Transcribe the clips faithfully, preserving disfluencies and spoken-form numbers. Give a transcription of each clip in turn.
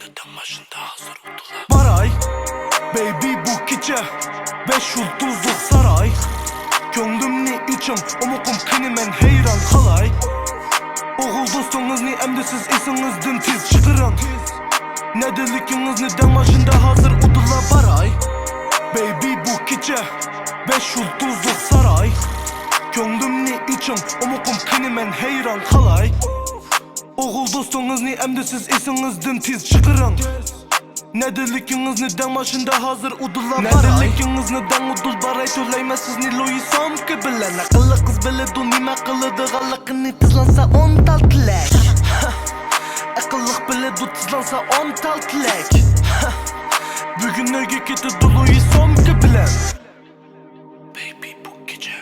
دەڭ ماشىنىدا ھازىر ئۇدۇللاپ باراي. بەيبى، بۇ كېچە بەش يۇلتۇزلۇق ساراي. كۆڭلۈمنى ئېچىڭ، ئومۇقۇم قېنى، مەن ھەيران قالاي. ئوغۇل دوستىڭىزنى ئەمدى سىز ئېسىڭىزدىن تېز چىقىرىڭ. نەدىلىكىڭىزنى دەڭ ماشىنىدا ھازىر ئۇدۇللاپ باراي. بەيبى، بۇ كېچە بەش يۇلتۇزلۇق ساراي. كۆڭلۈمنى ئېچىڭ، ئومۇقۇم قېنى، مەن ھەيران قالاي. ئوغۇل دوستىڭىزنى ئەمدى سىز ئېسىڭىزدىن تېز چىقىرىڭ. نەدىلىكىڭىزنى دەڭ ماشىنىدا ھازىر ئۇدۇللاپ باراي. نەدىلىكىڭىزنى دەڭ ئۇدۇل باراي، تۆلەيمەن سىزنى لويى سومكا بىلەن. ئەقىللىق قىز بىلىدۇ نېمە قىلىدىغانلىقىنى، تىزلانسا ئون تال تىلەك. ئەقىللىق بىلىدۇ تىزلانسا ئون تال تىلەك. بۈگۈن ئۆيگە كېتىدۇ لويى سومكا بىلەن. بەيبى، بۇ كېچە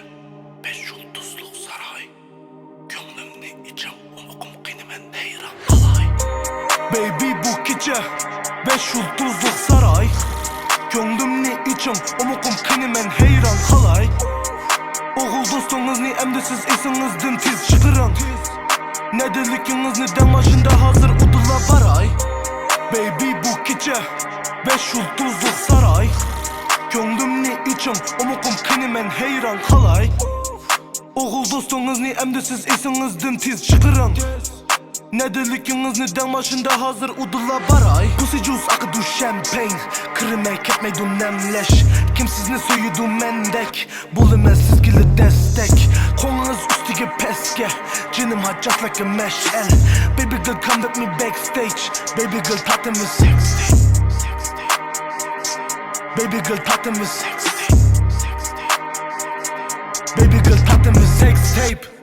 بەش يۇلتۇزلۇق ساراي. كۆڭلۈمنى ئېچىڭ، ئومۇقۇم قېنى، مەن ھەيران قالاي. بەيبى، بۇ كېچە بەش يۇلتۇزلۇق ساراي. كۆڭلۈمنى ئېچىڭ، ئومۇقۇم قېنى، مەن ھەيران قالاي. ئوغۇل دوستىڭىزنى ئەمدى سىز ئېسىڭىزدىن تېز چىقىرىڭ. نەدىلىكىڭىزنى دەڭ ماشىنىدا ھازىر ئۇدۇللاپ باراي. بەيبى، بۇ كېچە بەش يۇلتۇزلۇق ساراي. كۆڭلۈمنى ئېچىڭ، ئومۇقۇم قېنى، مەن ھەيران قالاي. ئوغۇل دوستىڭىزنى ئەمدى سىز ئېسىڭىزدىن تېز چىقىرىڭ. نەدىلىكىڭىزنى دەڭ ماشىنىدا ھازىر ئۇدۇللاپ باراي. بۇسى جۇس ئاقىدۇ شامپەين، كىرىمەي كەتمەيدۇ نەملەش. كىم سىزنى سۆيىدۇ مەندەك؟ بولىمەن سىزگىلا دەستەك، قوڭىڭىز ئۈستىگە پەسكە. جېنىم ھاجات لىك مەشئەل. Baby girl, come with me backstage. Baby girl, تارتىمىز sex tape. Baby girl, تارتىمىز sex tape. Baby girl, تارتىمىز sex tape.